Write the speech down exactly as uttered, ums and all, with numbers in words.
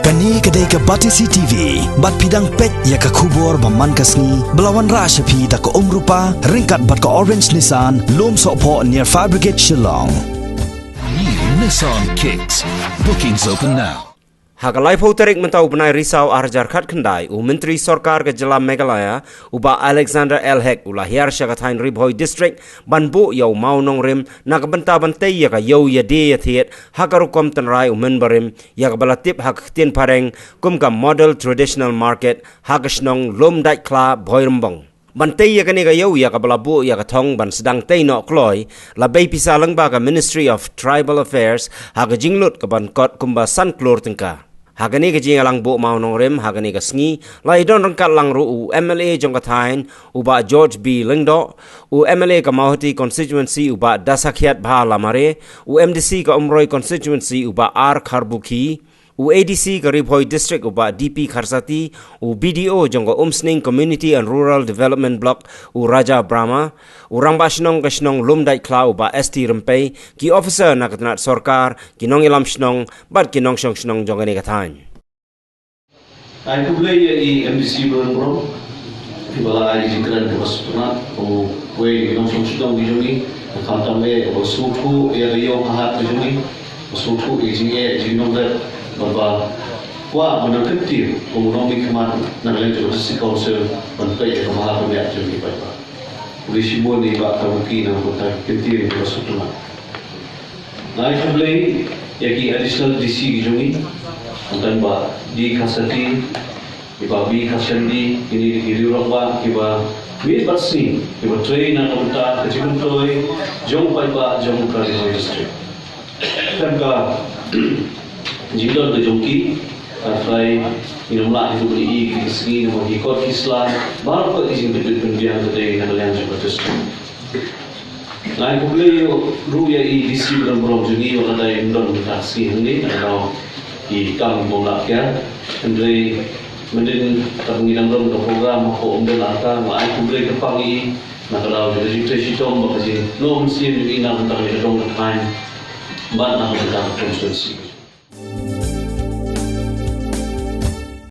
Kane ka dei ka Batesi T V, bad phi dang peit ïa ka khubor ba man ka sngi, ba la wanrah sha phi da ka Umrupa, ryngkat bad ka Orange Nissan, Lumsohphoh near Fire Brigade Shillong. New Nissan Kicks. Bookings open now. Ha ka laiphew tarik mynta u bnai Risaw arhajar khatkhyndai, u Myntri Sorkar ka Jylla Meghalaya, u Bah Alexander L Hek, u la hiar sha ka thaiñ Ri Bhoi District, ban buh ïa u mawnongrim, na ka bynta ban tei ïa ka ïew ïadie ïathied, ha ka rukom tynrai u mynbarim, ïa kaba la tip ha ka ktien phareng, kum ka Model Traditional Market, ha ka shnong Lumdaitkhla Bhoirymbong. Ban tei ïa kane ka ïew ïa kaba la buh ïa ka thong ban sdang tei noh kloi, la bei pisa lyngba ka Ministry of Tribal Affairs, ha ka jinglut kaban kot kumba san klur tyngka. Ha kane ka jingïalang buh mawnongrim, ha kane ka sngi, la ïadon ryngkat lang ruh u M L A jong ka thaiñ, u Bah George B Lyngdoh, u M L A ka Mawhati Constituency, u Bah Dasakhiatbha Lamare, u M D C ka Umroi Constituency, u Bah R Kharbukhi, u A D C ka Ri Bhoi District, u Bah D P Kharsati, u B D O jong ka Umsning Community and Rural Development Block, u Raja Brahma, u Rangbah Shnong ka shnong Lumdaitkhla, u Bah S T Rympei, ki officer na ka tnat sorkar, ki nongïalam shnong, bad ki nongshong shnong jong kane ka thaiñ. Ai khublei ïa i M D C Bren Brom, kiba la ai jingkren kaba sngewtynnat, uwei u nongshong shnong ki jong ngi, khamtam eh, uba sngewthuh ïa ka ïew ka hat ka jong ngi, uba sngewthuh ïa ka jingeh, jingnohdep, bad ba kwah ban nang kyntiew kum u nongmihkhmat na ka liang jong ka District Council ban peit ïa ka bha ka miat jong ki paidbah. Khublei shibun ïa i Bah Kharbukhi na ka bynta ka kyntien kaba sngewtynnat. Nga ai khublei ïa ki Additional D C ki jong ngi, khamtam Bah D Kharsati, i Bah B Kharshandi, kine ki riew rangbah kiba miet bad sngi kiba trei na ka bynta ka jingmyntoi jong u paidbah jong ka Ri Bhoi District. Khlem ka jingdon ka jong ki, hynrei ngin ym lah hi ruh ban ïohi ïa ki sngi namar ki kot ki sla, baroh ki jingpynbit pynbiang ka dei na ka liang jong ka district. Nga ai khublei ruh ïa i D C Bren Brom jong ngi, wat la dei ym don mynta ka sngi hangne na ka daw ki kam bym lah kiar. Hynrei mynhynnin katba ngi dang don ka program hapoh Umden Ata, nga ai khublei kyrpang ïa i na ka daw jong ka jingtrei shitom bad ka jinglong mynsiem jong i na ka bynta ka jingdon ka thaiñ bad na ka bynta ka constituency.